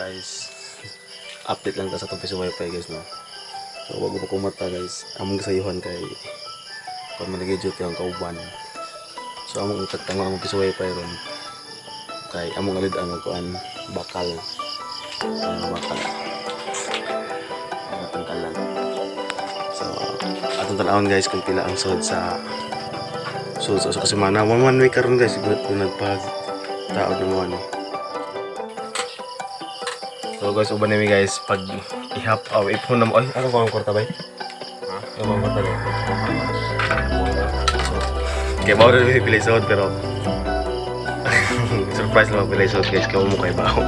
Guys, update lang ta sa atong piso wifi, guys, no. So bago pa kumata, guys, among gisayuhan kay kung man duty ang kauban. So among tagtango among piso wifi ron kay among alid ang kuan bakal. Ang bakal. Ang tangkalan. So atong tan-awon, guys, kung pila ang sud sa sud sa usa ka semana. One one week karon, guys, siguro kung nagpag taod ng mo ano. So guys, uban nami, guys, pag ihap aw ipon na mo ay ano ko ang kwarta bay? Ha? Ano ang kwarta bay? So, kay bawo na pila sahod pero surprise lang pila sahod, guys, kay mo kay bawo.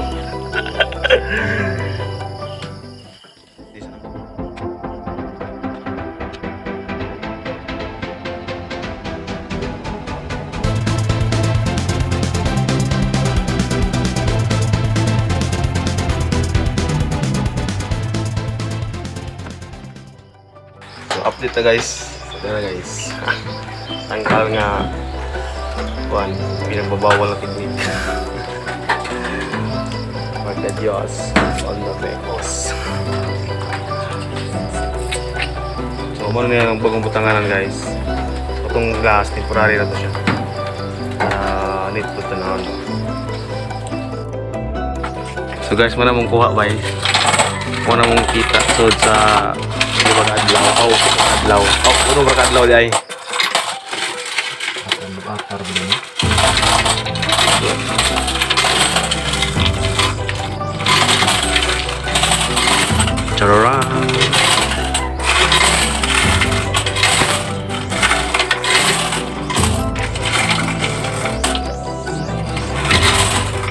So update na, guys. So na, guys. Tangkal nga kuan pinagbabawal na technique. Magda Diyos on the Pecos. So mo na ang bagong butanganan, guys. Itong glass temporary na to siya. Ah, need to tanawon. So guys, mo na mong kuha bay. Mo na mong kita so sa di ba adlaw? Aw, adlaw. Aw, ano ba ka adlaw di ay? Akar ba niya? Chararang!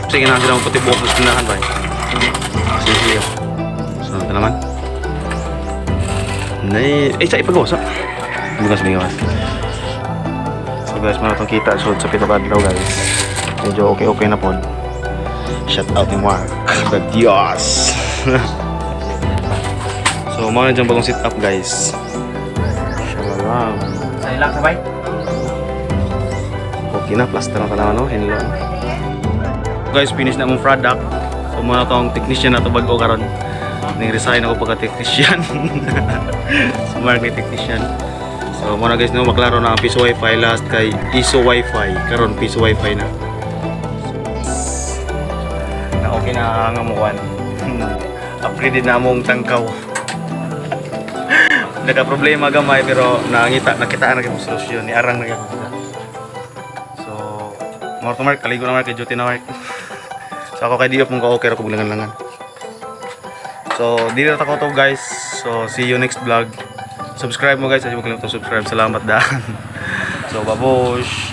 Sige na sila puti buhok sa tindahan ba? Sige, sige. So, ito naman. Nay, eh, sa ipagawa sa. Bukas, bigas. So guys, meron itong kita so sa pito ka adlaw, guys. Medyo okay-okay na po. Shout out ni Mark. The Dios. So, mga na dyan bagong sit up, guys. Shalom. Sa ilang sabay? Okay na, plaster na tanaw, no? Hinlo. Guys, finish na among product. So, mga tong technician na to bago karon. Ning resign ako pagka technician. So, Mark ni technician. So, muna guys, no, maklaro na ang piso wifi last kay ISO wifi. Karon piso wifi na. Na okay na ang amuan. Upgraded na among tangkaw. Nagka problema gamay pero nangita nakitaan na gyud solusyon ni arang na gyud. So, more to Mark, kaligo na Mark, kay duty na Mark. So ako kay Diop mong ka-okay ra ko langan-langan. So, dito na ko to, guys. So, see you next vlog. Subscribe mo, guys, ayaw mo kalimutan subscribe. Salamat daan. So, babush.